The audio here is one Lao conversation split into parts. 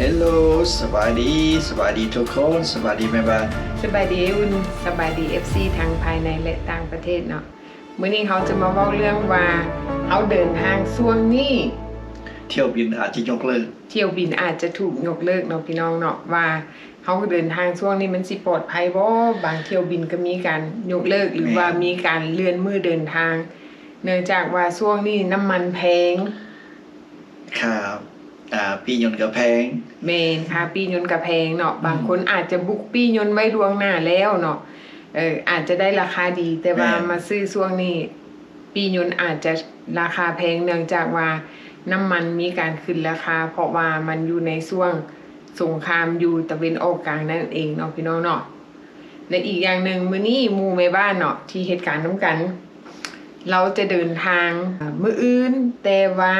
ເຮລໂລ ສະບາຍດີ ສະບາຍດີທຸກຄົນ ສະບາຍດີແມ່ບ້ານ ສະບາຍດີອ້າຍອຸ່ນ ສະບາຍດີເອັຟຊີທັງພາຍໃນ ແລະ ຕ່າງປະເທດເນາະ. ມື້ນີ້ເຮົາຈະມາເວົ້າເລື່ອງວ່າ ເຮົາເດີນທາງຊ່ວງນີ້ ຖ້ຽວບິນອາດຈະຍົກເລີກ ຖ້ຽວບິນອາດຈະຖືກຍົກເລີກເນາະ ພີ່ນ້ອງເນາະ ວ່າເຮົາເດີນທາງຊ່ວງນີ້ມັນຊິປອດໄພບໍ່? ບາງຖ້ຽວບິນກໍມີການຍົກເລີກ ຫຼືວ່າມີການເລື່ອນມື້ເດີນທາງ ເນື່ອງຈາກວ່າຊ່ວງນີ້ນ້ຳມັນແພງ. ຄ່າ ອ່າ ປີ້ຍົນກໍແພງ. ແມ່ນ ຄ່າປີ້ຍົນກໍແພງເນາະ. ອືມ ບາງຄົນອາດຈະບຸກປີ້ຍົນໄວ້ລ່ວງໜ້າແລ້ວເນາະ ເອີ ອາດຈະໄດ້ລາຄາດີ ແຕ່ວ່າ ແມ່ນ ມາຊື້ຊ່ວງນີ້ ປີ້ຍົນອາດຈະລາຄາແພງ ເນື່ອງຈາກວ່ານ້ຳມັນມີການຂຶ້ນລາຄາ ເພາະວ່າມັນຢູ່ໃນຊ່ວງສົງຄາມຢູ່ຕາເວັນອອກກາງນັ້ນເອງເນາະ ພີ່ນ້ອງເນາະ. ແລະ ອີກຢ່າງໜຶ່ງ ມື້ນີ້ໝູ່ແມ່ບ້ານເນາະ ທີ່ເຮັດການນຳກັນ ລາວຈະເດີນທາງ ອາ ມື້ອື່ນ ແຕ່ວ່າ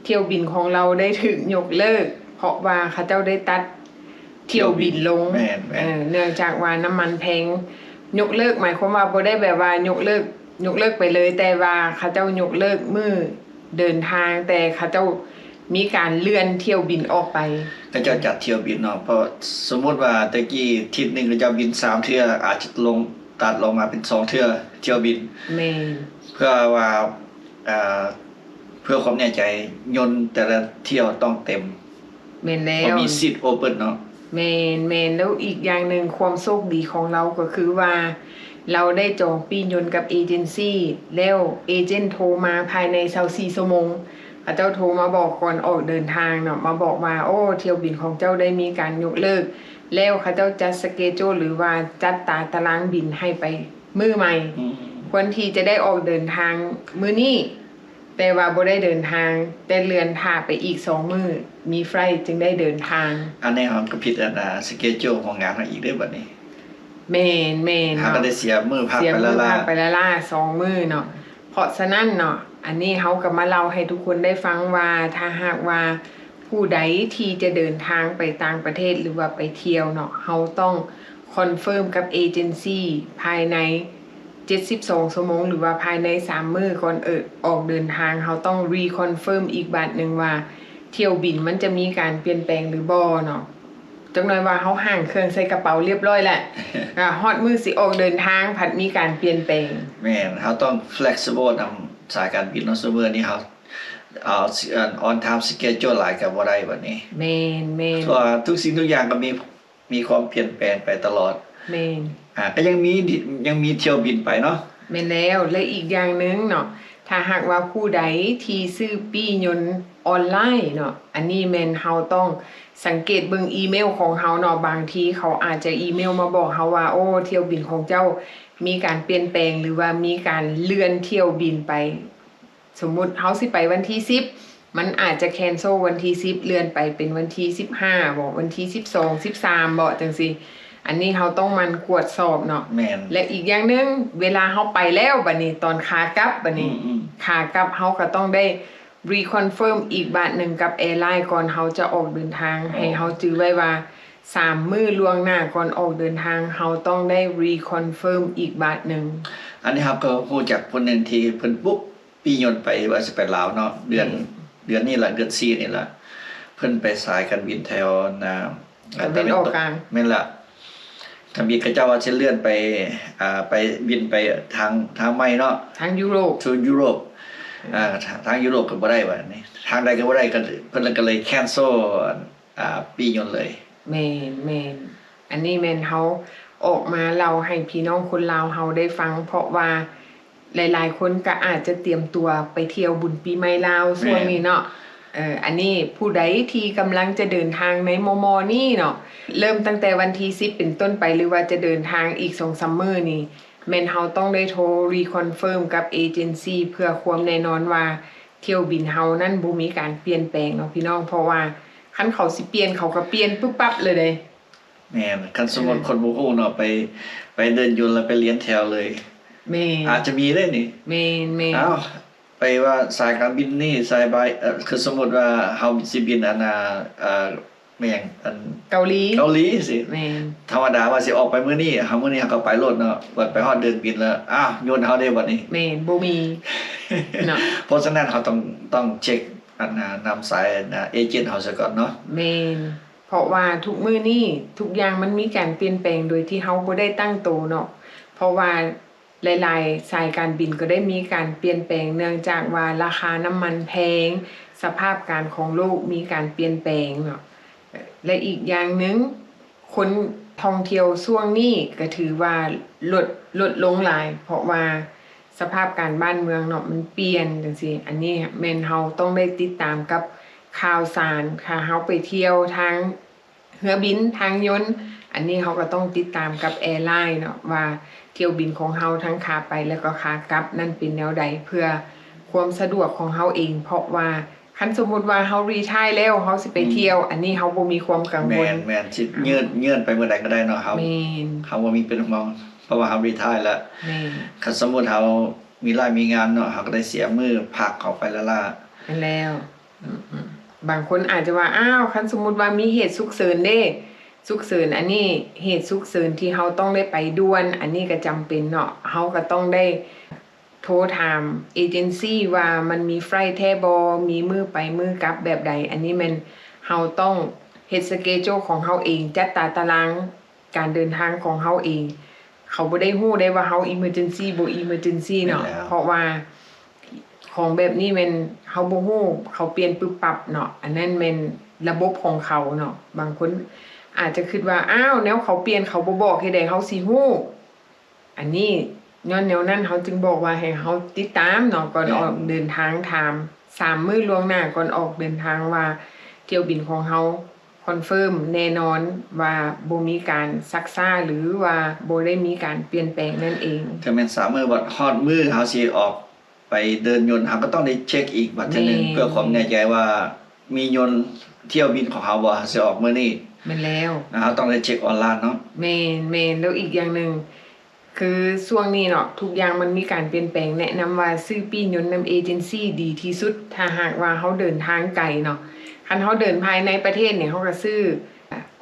ຖ້ຽວບິນຂອງລາວໄດ້ຖືກຍົກເລີກ ເພາະວ່າເຂົາເຈົ້າໄດ້ຕັດຖ້ຽວບິນລົງ. ແມ່ນໆ ເອີ ເນື່ອງຈາກວ່ານ້ຳມັນແພງ. ຍົກເລີກໝາຍຄວາມວ່າບໍ່ໄດ້ແບບວ່າຍົກເລີກ ຍົກເລີກໄປເລີຍ ແຕ່ວ່າເຂົາເຈົ້າຍົກເລີກມື້ ເດີນທາງ ແຕ່ເຂົາເຈົ້າມີການເລື່ອນຖ້ຽວບິນອອກໄປ. ເຂົາເຈົ້າຈັດຖ້ຽວບິນເນາະ ເພາະສົມມຸດວ່າແຕ່ກີ້ທິດໜຶ່ງເຂົາເຈົ້າບິນສາມເທື່ອ ອາດຈະລົງ ຕັດລົງມາເປັນສອງເທື່ອຖ້ຽວບິນ. ແມ່ນ ເພື່ອວ່າ ເອີ ເພື່ອຄວາມແນ່ໃຈ ຍົນແຕ່ລະຖ້ຽວຕ້ອງເຕັມ. ແມ່ນແລ້ວ ບໍ່ມີຊີດໂອເປິນເນາະ. ແມ່ນໆ ແລ້ວອີກຢ່າງໜຶ່ງ ຄວາມໂຊກດີຂອງລາວກໍຄືວ່າ ລາວໄດ້ຈອງປີ້ຍົນກັບເອເຈັນຊີ ແລ້ວເອເຈັນໂທມາພາຍໃນຊາວສີ່ຊົ່ວໂມງ. ເຂົາເຈົ້າໂທມາບອກກ່ອນອອກເດີນທາງເນາະ ມາບອກວ່າ ໂອ້ ຖ້ຽວບິນຂອງເຈົ້າໄດ້ມີການຍົກເລີກ ແລ້ວເຂົາເຈົ້າຈັດສະເກຈູລ ຫຼືວ່າຈັດຕາຕະລາງບິນໃຫ້ໄປມື້ໃໝ່. ອືມ ຄວນທີ່ຈະໄດ້ອອກເດີນທາງມື້ນີ້ ແຕ່ວ່າບໍ່ໄດ້ເດີນທາງ ແຕ່ເລື່ອນຖ້າໄປອີກສອງມື້ ມີໄຟລ໌ຈຶ່ງໄດ້ເດີນທາງ. ອັນນີ້ເຮົາກໍຜິດອັນນາ ສະເກຈູລຂອງງານເຮົາອີກເດ້ບັດນີ້. ແມ່ນໆ ເຮົາກໍໄດ້ເສຍມື້ພັກໄປລ້າໆ ເສຍມື້ພັກໄປລ້າໆສອງມື້ເນາະ. ເພາະສະນັ້ນເນາະ ອັນນີ້ເຮົາກໍມາເລົ່າໃຫ້ທຸກຄົນໄດ້ຟັງວ່າ ຖ້າຫາກວ່າຜູ້ໃດທີ່ຈະເດີນທາງໄປຕ່າງປະເທດ ຫຼືວ່າໄປທ່ຽວເນາະ ເຮົາຕ້ອງຄອນເຟີມກັບເອເຈັນຊີພາຍໃນ ເຈັດສິບສອງຊົ່ວໂມງ ຫຼືວ່າພາຍໃນສາມມື້ກ່ອນ ເອີ ອອກເດີນທາງ ເຮົາຕ້ອງຣີຄອນເຟີມອີກບາດໜຶ່ງວ່າ ຖ້ຽວບິນມັນຈະມີການປ່ຽນແປງຫຼືບໍ່ເນາະ. ຈັກໜ້ອຍວ່າເຮົາຫ້າງເຄື່ອງໃສ່ກະເປົາລຽບຮ້ອຍແລ້ວ ອາ ຮອດມື້ຊິອອກເດີນທາງພັດມີການປ່ຽນແປງ. ແມ່ນ ເຮົາຕ້ອງເຟລັກຊິເບິນນຳສາຍການບິນເນາະ. ຊຸມມື້ນີ້ເຮົາເອົາ ເອີ ອອນທາມສະເກຈູລຫຼາຍກໍບໍ່ໄດ້ບັດນີ້. ແມ່ນໆ ເພາະວ່າທຸກສິ່ງທຸກຢ່າງກໍມີ ມີຄວາມປ່ຽນແປງໄປຕະຫຼອດ. ແມ່ນ ອາ ກໍຍັງມີ ຍັງມີຖ້ຽວບິນໄປເນາະ. ແມ່ນແລ້ວ ແລະ ອີກຢ່າງໜຶ່ງເນາະ ຖ້າຫາກວ່າຜູ້ໃດທີ່ຊື້ປີ້ຍົນອອນລາຍເນາະ ອັນນີ້ແມ່ນເຮົາຕ້ອງສັງເກດເບິ່ງອີເມວຂອງເຮົາເນາະ. ບາງທີເຂົາອາດຈະອີເມວມາບອກເຮົາວ່າ ໂອ້ ຖ້ຽວບິນຂອງເຈົ້າມີການປ່ຽນແປງ ຫຼືວ່າມີການເລື່ອນຖ້ຽວບິນໄປ. ສົມມຸດເຮົາຊິໄປວັນທີສິບ ມັນອາດຈະແຄນເຊິລວັນທີສິບ ເລື່ອນໄປເປັນວັນທີສິບຫ້າບໍ ວັນທີສິບສອງ ສິບສາມບໍ ຈັ່ງຊີ້. ອັນນີ້ເຮົາຕ້ອງໝັ່ນກວດສອບເນາະ. ແມ່ນ ແລະ ອີກຢ່າງໜຶ່ງ ເວລາເຮົາໄປແລ້ວ ບັດນີ້ຕອນຂາກັບ ບັດນີ້ ອືມໆ ຂາກັບເຮົາກໍຕ້ອງໄດ້ຣີຄອນເຟີມອີກບາດໜຶ່ງກັບແອລາຍ ກ່ອນເຮົາຈະອອກເດີນທາງ. ໂອ້ ໃຫ້ເຮົາຈື່ໄວ້ວ່າ ສາມມື້ລ່ວງໜ້າກ່ອນອອກເດີນທາງ ເຮົາຕ້ອງໄດ້ຣີຄອນເຟີມອີກບາດໜຶ່ງ. ອັນນີ້ເຮົາກໍຮູ້ຈັກຄົນໜຶ່ງທີ່ເພິ່ນບຸກ ປີ້ຍົນໄປວ່າຊິໄປລາວເນາະ ເດືອນ ອືມ ເດືອນນີ້ລະ ເດືອນສີ່ນີ້ລະ ເພິ່ນໄປສາຍການບິນແຖວນາ ຕາເວັນອອກກາງ. ແມ່ນລະ ທຳອິດເຂົາເຈົ້າວ່າຊິເລື່ອນໄປ ອ່າ ໄປ ບິນໄປທາງ ທາງໃໝ່ເນາະ ທາງຢູໂຣບ ສູ່ຢູໂຣບ ອືມ ອ່າ ທາງຢູໂຣບກໍບໍ່ໄດ້ບັດນີ້ ທາງໃດກໍບໍ່ໄດ້ ກໍເພິ່ນກໍເລີຍແຄນເຊິລ ອ່າ ປີ້ຍົນເລີຍ. ແມ່ນໆ ອັນນີ້ແມ່ນເຮົາອອກມາເລົ່າໃຫ້ພີ່ນ້ອງຄົນລາວເຮົາໄດ້ຟັງ ເພາະວ່າຫຼາຍໆຄົນກໍອາດຈະຕຽມຕົວໄປທ່ຽວບຸນປີໃໝ່ລາວ ແມ່ນ ຊ່ວງນີ້ເນາະ. ເອີ ອັນນີ້ຜູ້ໃດທີ່ກຳລັງຈະເດີນທາງໃນມໍ່ໆນີ້ເນາະ ເລີ່ມຕັ້ງແຕ່ວັນທີສິບເປັນຕົ້ນໄປ ຫຼືວ່າຈະເດີນທາງອີກສອງສາມມື້ນີ້ ແມ່ນເຮົາຕ້ອງໄດ້ໂທຣີຄອນເຟີມກັບເອເຈັນຊີ ເພື່ອຄວາມແນ່ນອນວ່າຖ້ຽວບິນເຮົານັ້ນບໍ່ມີການປ່ຽນແປງເນາະ ພີ່ນ້ອງ. ເພາະວ່າຄັນເຂົາຊິປ່ຽນ ເຂົາກໍປ່ຽນປຶບປັບເລີຍເດ້. ແມ່ນ ຄັນສົມມຸດ ແມ່ນ ຄົນບໍ່ຮູ້ເນາະ ໄປ ໄປເດີນຍົນແລ້ວໄປລຽນແຖວເລີຍ. ແມ່ນ ອາດຈະມີເດ້ນີ້. ແມ່ນໆ ອ້າວ ໄປວ່າສາຍການບິນນີ້ ສາຍບາຍ ເອີ ຄືສົມມຸດວ່າເຮົາຊິບິນອັນນ່າ ເອີ ແມ່ນຫຍັງ ອັນ ເກົາຫຼີ ເກົາຫຼີຊີ້. ແມ່ນ ທຳມະດາວ່າຊິອອກໄປມື້ນີ້ ເຮົາ ມື້ນີ້ເຮົາກໍໄປໂລດເນາະ ບັດໄປຮອດເດີນບິນແລ້ວ ອ້າວ ຍົນເຮົາເດ້ບັດນີ້. ແມ່ນ ບໍ່ມີເນາະ. ເພາະສະນັ້ນເຮົາຕ້ອງ ຕ້ອງເຊັກ ອັນນະ ນຳສາຍອັນນະ ເອເຈນເຮົາຊະກ່ອນເນາະ. ແມ່ນ ເພາະວ່າທຸກມື້ນີ້ທຸກຢ່າງມັນມີການປ່ຽນແປງໂດຍທີ່ເຮົາບໍ່ໄດ້ຕັ້ງໂຕເນາະ. ເພາະວ່າຫຼາຍໆສາຍການບິນກໍໄດ້ມີການປ່ຽນແປງ ເນື່ອງຈາກວ່າລາຄານ້ຳມັນແພງ, ສະພາບການຂອງໂລກມີການປ່ຽນແປງເນາະ. ແລະ ອີກຢ່າງໜຶ່ງ ຄົນທ່ອງທ່ຽວຊ່ວງນີ້ກໍຖືວ່າລົດ ລົດລົງຫຼາຍ ເພາະວ່າສະພາບການບ້ານເມືອງເນາະ ມັນປ່ຽນຈັ່ງຊີ້. ອັນນີ້ແມ່ນເຮົາຕ້ອງໄດ້ຕິດຕາມກັບຂ່າວສານ. ຖ້າເຮົາໄປທ່ຽວທາງເຮືອບິນ, ທາງຍົນ, ອັນນີ້ເຮົາກໍຕ້ອງຕິດຕາມກັບແອລາຍເນາະ ວ່າຖ້ຽວບິນຂອງເຮົາທັງຂາໄປ ແລະ ກໍຂາກັບນັ້ນເປັນແນວໃດ ເພື່ອຄວາມສະດວກຂອງເຮົາເອງ. ເພາະວ່າ ຄັນສົມມຸດວ່າເຮົາຣີທາຍແລ້ວ ເຮົາຊິໄປທ່ຽວ ອືມ ອັນນີ້ເຮົາບໍ່ມີຄວາມກັງວົນ. ແມ່ນ ແມ່ນ ຊິເຍື່ອນ ເງື່ອນໄປມື້ໃດກໍໄດ້ເນາະ. ເຮົາ ແມ່ນ ເຮົາບໍ່ມີເປັນຫ່ວງ ເພາະວ່າເຮົາຣີທາຍແລ້ວ. ແມ່ນ ຄັນສົມມຸດເຮົາມີລາຍມີງານເນາະ ເຮົາກໍໄດ້ເສຍມື້ພັກເຂົ້າໄປລ້າໆ. ແມ່ນແລ້ວ ອືມໆ ບາງຄົນອາດຈະວ່າ ອ້າວ ຄັນສົມມຸດວ່າມີເຫດສຸກເສີນເດ້ ສຸກເສີນ ອັນນີ້ເຫດສຸກເສີນທີ່ເຮົາຕ້ອງໄດ້ໄປດ່ວນ ອັນນີ້ກໍຈຳເປັນເນາະ ເຮົາກໍຕ້ອງໄດ້ ໂທຖາມເອເຈນຊີວ່າມັນມີໄຟແທ້ບໍ່ ມີມື້ໄປມື້ກັບແບບໃດ. ອັນນີ້ແມ່ນເຮົາຕ້ອງເຮັດສະເກຈູລຂອງເຮົາເອງ ຈັດຕາຕະລາງການເດີນທາງຂອງເຮົາເອງ. ເຂົາບໍ່ໄດ້ຮູ້ໄດ້ວ່າເຮົາ emergency ບໍ່ emergency ເນາະ. ແມ່ນແລ້ວ ເພາະວ່າຂອງແບບນີ້ແມ່ນເຮົາບໍ່ຮູ້ ເຂົາປ່ຽນປຶບປັບເນາະ. ອັນນັ້ນແມ່ນລະບົບຂອງເຂົາເນາະ. ບາງຄົນອາດຈະຄິດວ່າ ອ້າວ ແນວເຂົາປ່ຽນ ເຂົາບໍ່ບອກ ເຮັດໃດເຮົາຊິຮູ້? ອັນນີ້ຍ້ອນແນວນັ້ນ ເຮົາຈຶ່ງບອກວ່າໃຫ້ເຮົາຕິດຕາມເນາະ ກ່ອນ ແມ່ນ ອອກເດີນທາງ ຖາມສາມມື້ລ່ວງໜ້າກ່ອນອອກເດີນທາງວ່າຖ້ຽວບິນຂອງເຮົາຄອນເຟີມແນ່ນອນວ່າບໍ່ມີການຊັກຊ້າ ຫຼືວ່າບໍ່ໄດ້ມີການປ່ຽນແປງນັ້ນເອງ. ກໍແມ່ນສາມມື້ ບັດຮອດມື້ເຮົາຊິອອກໄປເດີນຍົນ ເຮົາກໍຕ້ອງໄດ້ເຊັກອີກບັດເທື່ອໜຶ່ງ ແມ່ນ ເພື່ອຄວາມແນ່ໃຈວ່າມີຍົນຖ້ຽວບິນຂອງເຮົາບໍ່ ເຮົາຊິອອກມື້ນີ້. ແມ່ນແລ້ວ ເຮົາຕ້ອງໄດ້ເຊັກອອນລານເນາະ. ແມ່ນໆ ແລ້ວອີກຢ່າງໜຶ່ງ ຄືຊ່ວງນີ້ເນາະ ທຸກຢ່າງມັນມີການປ່ຽນແປງ ແນະນຳວ່າຊື້ປີ້ຍົນນຳເອເຈນຊີດີທີ່ສຸດ ຖ້າຫາກວ່າເຮົາເດີນທາງໄກເນາະ. ຄັນເຮົາເດີນພາຍໃນປະເທດນີ້ ເຮົາກໍຊື້ອ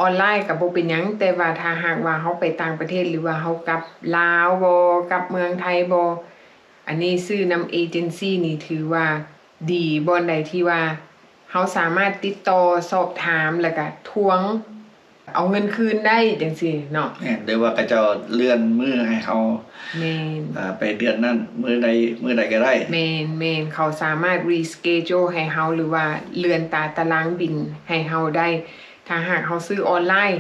ອນລາຍກໍບໍ່ເປັນຫຍັງ ແຕ່ວ່າຖ້າຫາກວ່າເຮົາໄປຕ່າງປະເທດ ຫຼືວ່າເຮົາກັບລາວບໍ ກັບເມືອງໄທບໍ ອັນນີ້ຊື້ນຳເອເຈນຊີນີ້ຖືວ່າດີ ບ່ອນໃດທີ່ວ່າເຮົາສາມາດຕິດຕໍ່ສອບຖາມ ແລ້ວກະທວງ ເອົາເງິນຄືນໄດ້ຈັ່ງຊີ້ເນາະ. ແມ່ນ ຫຼືວ່າເຂົາເຈົ້າເລື່ອນມື້ໃຫ້ເຮົາ ແມ່ນ ເອີ ໄປເດືອນນັ້ນ ມື້ໃດ ມື້ໃດກໍໄດ້. ແມ່ນໆ ເຂົາສາມາດ reschedule ໃຫ້ເຮົາ ຫຼືວ່າເລື່ອນຕາຕະລາງບິນໃຫ້ເຮົາໄດ້ ຖ້າຫາກເຮົາຊື້ອອນລາຍ.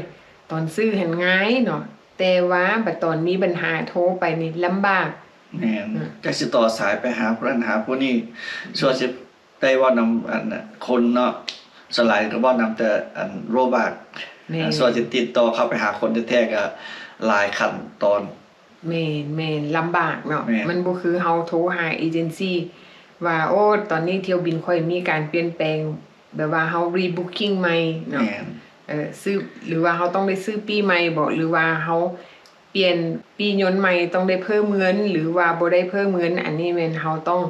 ຕອນຊື້ຫັ້ນງ່າຍເນາະ ແຕ່ວ່າບັດຕອນມີບັນຫາໂທໄປນີ້ລຳບາກ. ແມ່ນ ອືມ ຈັກຊິຕໍ່ສາຍໄປຫາຜູ້ນັ້ນຫາຜູ້ນີ້ ສ່ວນຊິ ໄດ້ເວົ້ານຳອັນຄົນເນາະ ສ່ວນຫຼາຍກໍເວົ້ານຳແຕ່ອັນໂຣບອດ. ແມ່ນ ສ່ວນຊິຕິດຕໍ່ເຂົ້າໄປຫາຄົນແທ້ໆກໍຫຼາຍຂັ້ນຕອນ. ແມ່ນໆ ລຳບາກເນາະ. ແມ່ນ ມັນບໍ່ຄືເຮົາໂທຫາເອເຈນຊີວ່າ ໂອ້ ຕອນນີ້ຖ້ຽວບິນຂ້ອຍມີການປ່ຽນແປງ ແບບວ່າເຮົາ rebooking ໃໝ່ເນາະ. ແມ່ນ ເອີ ຊື້ ຫຼືວ່າເຮົາຕ້ອງໄດ້ຊື້ປີ້ໃໝ່ບໍ ຫຼືວ່າເຮົາ ປ່ຽນປີ້ຍົນໃໝ່ຕ້ອງໄດ້ເພີ່ມເງິນ ຫຼືວ່າບໍ່ໄດ້ເພີ່ມເງິນ. ອັນນີ້ແມ່ນເຮົາຕ້ອງ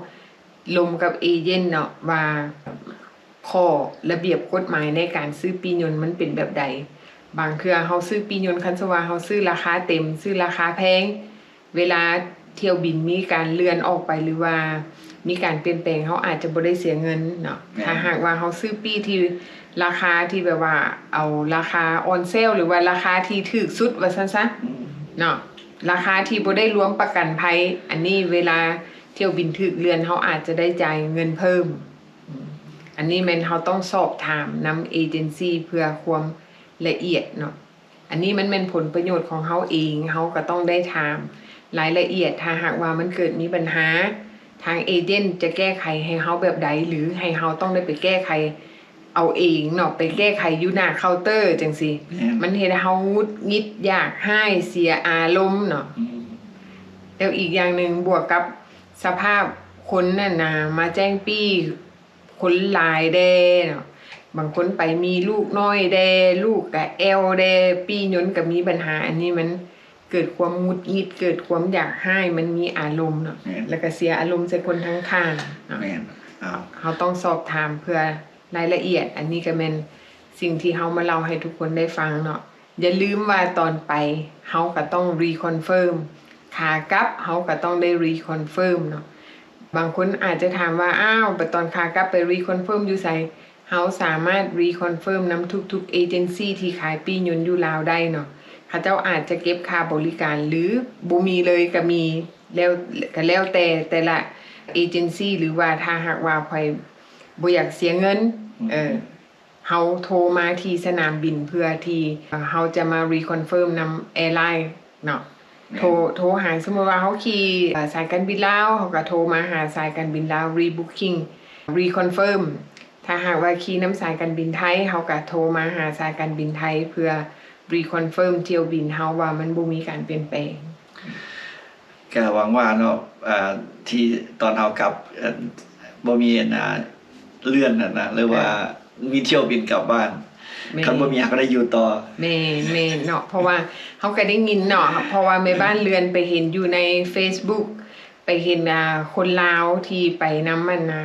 ລົມກັບເອເຈນເນາະ ວ່າຂໍ້ລະບຽບກົດໝາຍໃນການຊື້ປີ້ຍົນມັນເປັນແບບໃດ. ບາງເທື່ອເຮົາຊື້ປີ້ຍົນ ຄັນສົມວ່າເຮົາຊື້ລາຄາເຕັມ ຊື້ລາຄາແພງ ເວລາຖ້ຽວບິນມີການເລື່ອນອອກໄປ ຫຼືວ່າມີການປ່ຽນແປງ ເຮົາອາດຈະບໍ່ໄດ້ເສຍເງິນເນາະ. ແມ່ນ ຖ້າຫາກວ່າເຮົາຊື້ປີ້ທີ່ລາຄາທີ່ແບບວ່າເອົາລາຄາ on sale ຫຼືວ່າລາຄາທີ່ຖືກສຸດວ່າຊັ້ນຊະ ອືມ ເນາະ ລາຄາທີ່ບໍ່ໄດ້ລວມປະກັນໄພ ອັນນີ້ເວລາຖ້ຽວບິນຖືກເລື່ອນ ເຮົາອາດຈະໄດ້ຈ່າຍເງິນເພີ່ມ. ອັນນີ້ແມ່ນເຮົາຕ້ອງສອບຖາມນຳເອເຈນຊີເພື່ອຄວາມລະອຽດເນາະ. ອັນນີ້ມັນແມ່ນຜົນປະໂຫຍດຂອງເຮົາເອງ ເຮົາກໍຕ້ອງໄດ້ຖາມລາຍລະອຽດ ຖ້າຫາກວ່າມັນເກີດມີບັນຫາ ທາງເອເຈນຈະແກ້ໄຂໃຫ້ເຮົາແບບໃດ ຫຼືໃຫ້ເຮົາຕ້ອງໄດ້ໄປແກ້ໄຂເອົາເອງເນາະ ໄປແກ້ໄຂຢູ່ໜ້າເຄົາເຕີຈັ່ງຊີ້. ແມ່ນ ມັນເຮັດໃຫ້ເຮົາຫງຸດຫງິດ ຢາກຮ້າຍ ເສຍອາລົມເນາະ. ອືມ ແລ້ວອີກຢ່າງໜຶ່ງ ບວກກັບສະພາບຄົນນັ້ນນະ ມາແຈ້ງປີ້ ຄົນຫຼາຍແດ່ເນາະ ບາງຄົນໄປມີລູກນ້ອຍແດ່ ລູກກະແອວແດ່ ປີ້ຍົນກະມີບັນຫາ. ອັນນີ້ມັນເກີດຄວາມຫງຸດຫງິດ ເກີດຄວາມຢາກຮ້າຍ ມັນມີອາລົມເນາະ. ແມ່ນ ແລ້ວກະເສຍອາລົມໃສ່ຄົນທາງຂ້າງເນາະ. ແມ່ນ ເຮົາ ເຮົາຕ້ອງສອບຖາມເພື່ອລາຍລະອຽດ. ອັນນີ້ກະແມ່ນສິ່ງທີ່ເຮົາມາເລົ່າໃຫ້ທຸກຄົນໄດ້ຟັງເນາະ. ຢ່າລືມວ່າຕອນໄປເຮົາກະຕ້ອງ reconfirm ຂາກັບເຮົາກະຕ້ອງໄດ້ reconfirm ເນາະ. ບາງຄົນອາດຈະຖາມວ່າ ອ້າວ ບັດຕອນຂາກັບໄປ reconfirm ຢູ່ໃສ? ເຮົາສາມາດ reconfirm ນຳທຸກໆ agency ທີ່ຂາຍປີ້ຍົນຢູ່ລາວໄດ້ເນາະ. ເຂົາເຈົ້າອາດຈະເກັບຄ່າບໍລິການ ຫຼື ບໍ່ມີເລີຍກໍມີ ແລ້ວ ກໍແລ້ວແຕ່ແຕ່ລະ agency ຫຼືວ່າຖ້າຫາກວ່າຂ້ອຍບໍ່ຢາກເສຍເງິນ ອືມ ເອີ ເຮົາໂທມາທີ່ສະໜາມບິນເພື່ອທີ່ເຮົາຈະມາ reconfirm ນຳ airline ເນາະ. ແມ່ນ ໂທ ໂທຫາ ສົມມຸດວ່າເຮົາຂີ່ ເອີ ສາຍການບິນລາວ ເຮົາກໍໂທມາຫາສາຍການບິນລາວ rebooking reconfirm. ຖ້າຫາກວ່າຂີ່ນຳສາຍການບິນໄທ ເຮົາກໍໂທມາຫາສາຍການບິນໄທ ເພື່ອ reconfirm ຖ້ຽວບິນເຮົາວ່າມັນບໍ່ມີການປ່ຽນແປງ. ກໍຫວັງວ່າເນາະ ອ່າ ທີ່ຕອນເຮົາກັບ ເອີ່ ບໍ່ມີອັນນ່າ ເລື່ອນຫັ້ນນະ ຫຼືວ່າ ອ່າ ມີຖ້ຽວບິນກັບບ້ານ. ແມ່ນ ຄັນບໍ່ມີເຮົາກໍໄດ້ຢູ່ຕໍ່. ແມ່ນ ແມ່ນເນາະ ເພາະວ່າເຮົາກໍໄດ້ຍິນເນາະ ເພາະວ່າແມ່ບ້ານເລື່ອນໄປເຫັນຢູ່ໃນ Facebook ໄປເຫັນ ອ່າ ຄົນລາວທີ່ໄປນຳ ອັນນ່າ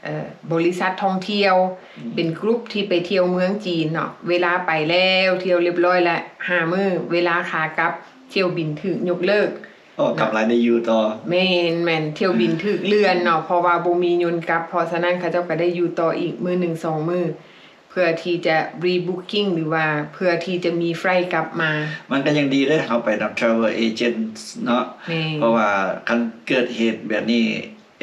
ເອີ່ ບໍລິສັດທ່ອງທ່ຽວ ອືມ ເປັນກຣຸບທີ່ໄປທ່ຽວເມືອງຈີນເນາະ. ເວລາໄປແລ້ວ ທ່ຽວລຽບຮ້ອຍລະຫ້າມື້ ເວລາຂາກັບ ຖ້ຽວບິນຖືກຍົກເລີກ. ໂອ້ ເນາະ ກຳໄລໄດ້ຢູ່ຕໍ່. ແມ່ນໆ ຖ້ຽວບິນຖືກເລື່ອນເນາະ ເພາະວ່າບໍ່ມີຍົນກັບ ເພາະສະນັ້ນເຂົາເຈົ້າກໍໄດ້ຢູ່ຕໍ່ອີກມື້ໜຶ່ງສອງມື້ ເພື່ອທີ່ຈະ rebooking ຫຼືວ່າເພື່ອທີ່ຈະມີໄຟລກັບມາ. ມັນກໍຍັງດີເດ້ ເຮົາໄປນຳ travel agent ເນາະ. ແມ່ນ ເພາະວ່າຄັນເກີດເຫດແບບນີ້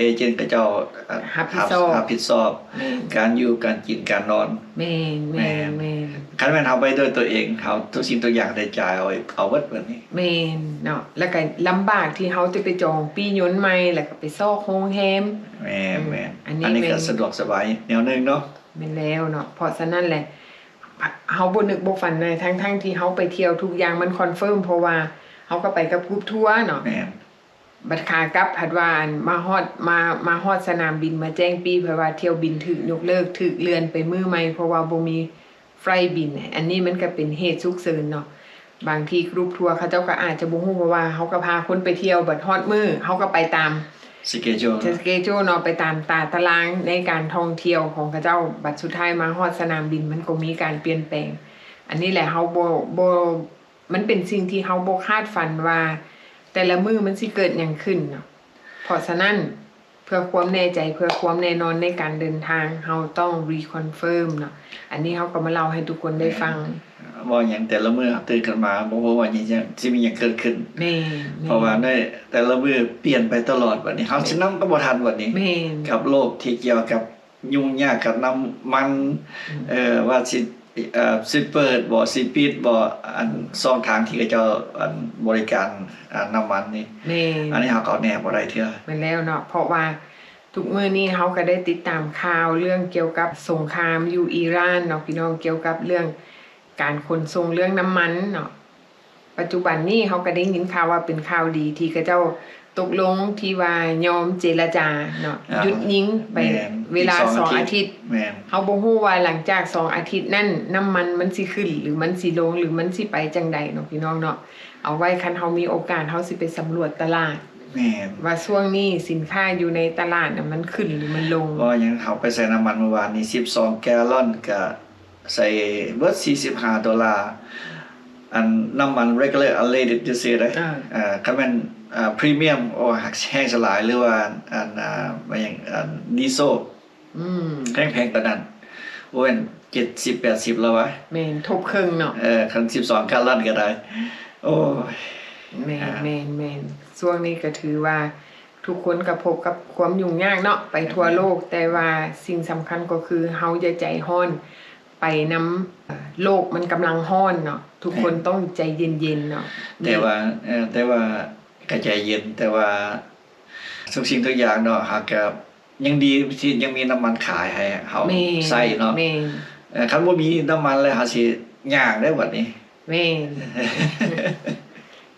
agent ເຂົາເຈົ້າ ອາ ຮັບຜິດຊອບ ຮັບ ຮັບຜິດຊອບ ແມ່ນ ການຢູ່ ການກິນ ການນອນ. ແມ່ນໆ ແມ່ນ ແມ່ນ ຄັນແມ່ນເຮົາໄປດ້ວຍຕົວເອງ ເຮົາທຸກສິ່ງທຸກຢ່າງໄດ້ຈ່າຍເອົາ ເອົາເບິດແບບນີ້. ແມ່ນເນາະ ແລ້ວກໍລຳບາກທີ່ເຮົາຈະໄປຈອງປີ້ຍົນໃໝ່ ແລ້ວກໍໄປຊອກໂຮງແຮມ. ແມ່ນໆ ອືມ ອັນນີ້ ອັນນີ້ກໍ ແມ່ນ ສະດວກສະບາຍແນວໜຶ່ງເນາະ. ແມ່ນແລ້ວເນາະ ເພາະສະນັ້ນແຫຼະ ເຮົາບໍ່ນຶກບໍ່ຝັນນະ ທັງໆທີ່ເຮົາໄປທ່ຽວທຸກຢ່າງມັນ confirm ເພາະວ່າເຮົາກໍໄປກັບກຣຸບທົວເນາະ. ແມ່ນ ບັດຂາກັບພັດວ່າ ອັນ ມາຮອດ ມາ ມາຮອດສະໜາມບິນ ມາແຈ້ງປີ້ ເພາະວ່າຖ້ຽວບິນຖືກຍົກເລີກ ຖືກເລື່ອນໄປມື້ໃໝ່ ເພາະວ່າບໍ່ມີໄຟລບິນ. ອັນນີ້ມັນກໍເປັນເຫດສຸກເສີນເນາະ. ບາງທີກຣຸບທົວເຂົາເຈົ້າກໍອາດຈະບໍ່ຮູ້ ເພາະວ່າເຮົາກໍພາຄົນໄປທ່ຽວ ບັດຮອດມື້ເຮົາກໍໄປຕາມ schedule schedule ເນາະ ໄປຕາມຕາຕະລາງໃນການທ່ອງທ່ຽວຂອງເຂົາເຈົ້າ ບັດສຸດທ້າຍມາຮອດສະໜາມບິນມັນກໍມີການປ່ຽນແປງ. ອັນນີ້ແຫຼະ ເຮົາບໍ່ ບໍ່ ມັນເປັນສິ່ງທີ່ເຮົາບໍ່ຄາດຝັນວ່າແຕ່ລະມື້ມັນຊິເກີດຫຍັງຂຶ້ນເນາະ. ເພາະສະນັ້ນ ເພື່ອຄວາມແນ່ໃຈ ເພື່ອຄວາມແນ່ນອນໃນການເດີນທາງ ເຮົາຕ້ອງ reconfirm ເນາະ. ອັນນີ້ເຮົາກໍມາເລົ່າໃຫ້ທຸກຄົນໄດ້ຟັງ. ແມ່ນ ເວົ້າຫຍັງແຕ່ລະມື້ເຮົາຕື່ນຂຶ້ນມາ ບໍ່ຮູ້ວ່າຫຍັງ ຊິມີຫຍັງເກີດຂຶ້ນ. ແມ່ນໆ ເພາະວ່າໃນແຕ່ລະມື້ປ່ຽນໄປຕະຫຼອດ ບັດນີ້ເຮົາ ແມ່ນ ຊິນຳກໍບໍ່ທັນບັດນີ້. ແມ່ນ ກັບໂລກທີ່ກ່ຽວກັບ ຫຍຸ້ງຍາກກັບນ້ຳມັນ ອືມ ເອີ ວ່າຊິ ເອີ ຊິເປີດບໍ່ ຊິປິດບໍ່ ອັນ ຊ່ອງທາງທີ່ເຂົາເຈົ້າ ອັນ ບໍລິການ ອັນ ນ້ຳມັນນີ້. ແມ່ນ ອັນນີ້ເຮົາກໍແນ່ບໍ່ໄດ້ເທື່ອ. ແມ່ນແລ້ວເນາະ ເພາະວ່າທຸກມື້ນີ້ເຮົາກໍໄດ້ຕິດຕາມຂ່າວເລື່ອງກ່ຽວກັບສົງຄາມຢູ່ອີຣານເນາະ ພີ່ນ້ອງ ກ່ຽວກັບເລື່ອງການຂົນສົ່ງ ເລື່ອງນ້ຳມັນເນາະ. ປັດຈຸບັນນີ້ເຮົາກໍໄດ້ຍິນຂ່າວວ່າເປັນຂ່າວດີທີ່ເຂົາເຈົ້າຕົກລົງທີ່ວ່າຍອມເຈລະຈາເນາະ ອ່າ ຢຸດຍິງໄປ ແມ່ນ ເວລາ ອີກສອງ ສອງອາທິດ ອາທິດ. ແມ່ນ ເຮົາບໍ່ຮູ້ວ່າຫຼັງຈາກສອງອາທິດນັ້ນ ນ້ຳມັນມັນຊິຂຶ້ນ ຫຼື ມັນຊິລົງ ຫຼື ມັນຊິໄປຈັ່ງໃດເນາະ ພີ່ນ້ອງເນາະ. ເອົາໄວ້ຄັນເຮົາມີໂອກາດ ເຮົາຊິໄປສຳຫຼວດຕະຫຼາດ ແມ່ນ ວ່າຊ່ວງນີ້ສິນຄ້າຢູ່ໃນຕະຫຼາດນະ ມັນຂຶ້ນ ຫຼື ມັນລົງ. ເພາະຫຍັງ ເຮົາໄປໃສ່ນ້ຳມັນມື້ວານນີ້ ສິບສອງແກລອນ ກະ ໃສ່ເບິດສີ່ສິບຫ້າໂດລາ. ອັນ ນ້ຳມັນ regular unleaded ຊື່ໆເດ້. ອ່າ ເອີ ຄັນແມ່ນ ອ່າ premium ໂອ້ ແຮງຫຼາຍ ຫຼືວ່າ ອັນ ອ່າ ແມ່ນຫຍັງ ອັນ ດີເຊວ ອືມ ແພງໆປານນັ້ນ ໂອ້ຍ ເຈັດສິບແປດສິບແລ້ວວະ. ແມ່ນ ທົບເຄິ່ງເນາະ. ເອີ ຄັນສິບສອງກາລອນກໍໄດ້. ໂອ້ຍ ແມ່ນ ອ່າ ແມ່ນໆ ຊ່ວງນີ້ກໍຖືວ່າ ທຸກຄົນກໍພົບກັບຄວາມຫຍຸ້ງຍາກເນາະ ໄປທົ່ວໂລກ ແມ່ນ ແຕ່ວ່າສິ່ງສຳຄັນກໍຄືເຮົາຢ່າໃຈຮ້ອນໄປນຳ ເອີ ໂລກມັນກຳລັງຮ້ອນເນາະ ທຸກຄົນ ແມ່ນ ຕ້ອງໃຈເຢັນໆເນາະ. ແຕ່ວ່າ ເອີ ແຕ່ວ່າກໍໃຈເຢັນ ແຕ່ວ່າທຸກສິ່ງທຸກຢ່າງເນາະ ຫາກກໍຍັງດີທີ່ຍັງມີນ້ຳມັນຂາຍໃຫ້ເຮົາ ແມ່ນ ໃຊ້ເນາະ. ແມ່ນ ເອີ ຄັນບໍ່ມີນ້ຳມັນແລ້ວ ເຮົາຊິຍາກເດ້ບັດນີ້. ແມ່ນ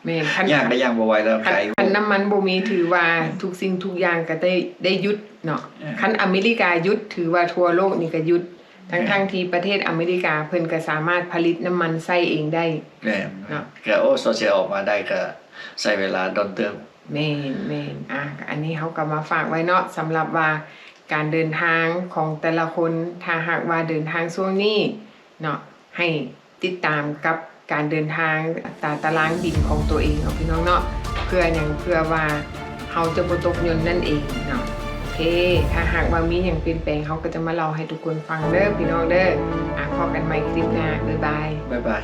ແມ່ນ ຄັນ ຍ່າງກໍຍ່າງບໍ່ໄຫວແລ້ວ ຄັນ ໄກ ຄັນນ້ຳມັນບໍ່ມີ ຖືວ່າທຸກສິ່ງທຸກຢ່າງກໍໄດ້ ໄດ້ຢຸດເນາະ. ເອີ ຄັນອາເມລິກາຢຸດ ຖືວ່າທົ່ວໂລກນີ້ກໍຢຸດ ທັງໆ ແມ່ນ ທີ່ປະເທດອາເມລິກາເພິ່ນກໍສາມາດຜະລິດນ້ຳມັນໃຊ້ເອງໄດ້. ແມ່ນ ເນາະ ກໍ ໂອ້ ສວຍເສຍອອກມາໄດ້ກໍໃຊ້ເວລາດົນເຕີບ. ແມ່ນໆ ອ່າ ອັນນີ້ເຮົາກໍມາຝາກໄວ້ເນາະ ສຳລັບວ່າການເດີນທາງຂອງແຕ່ລະຄົນ ຖ້າຫາກວ່າເດີນທາງຊ່ວງນີ້ເນາະ ໃຫ້ ຕິດຕາມກັບການເດີນທາງຕາຕະລາງບິນຂອງຕົວເອງເນາະ ພີ່ນ້ອງເນາະ. ເພື່ອຫຍັງ? ເພື່ອວ່າ ເຮົາຈະບໍ່ຕົກຫຍ່ນນັ້ນເອງເນາະ. ໂອເຄ ຖ້າຫາກວ່າມີຫຍັງປ່ຽນແປງ ເຮົາກໍຈະມາເລົ່າໃຫ້ທຸກຄົນຟັງເດີພີ່ນ້ອງເດີ. ອ່ະ ພໍ້ກັນໃໝ່ຄລິບໜ້າ. ບາຍບາຍ. ບາຍບາຍ.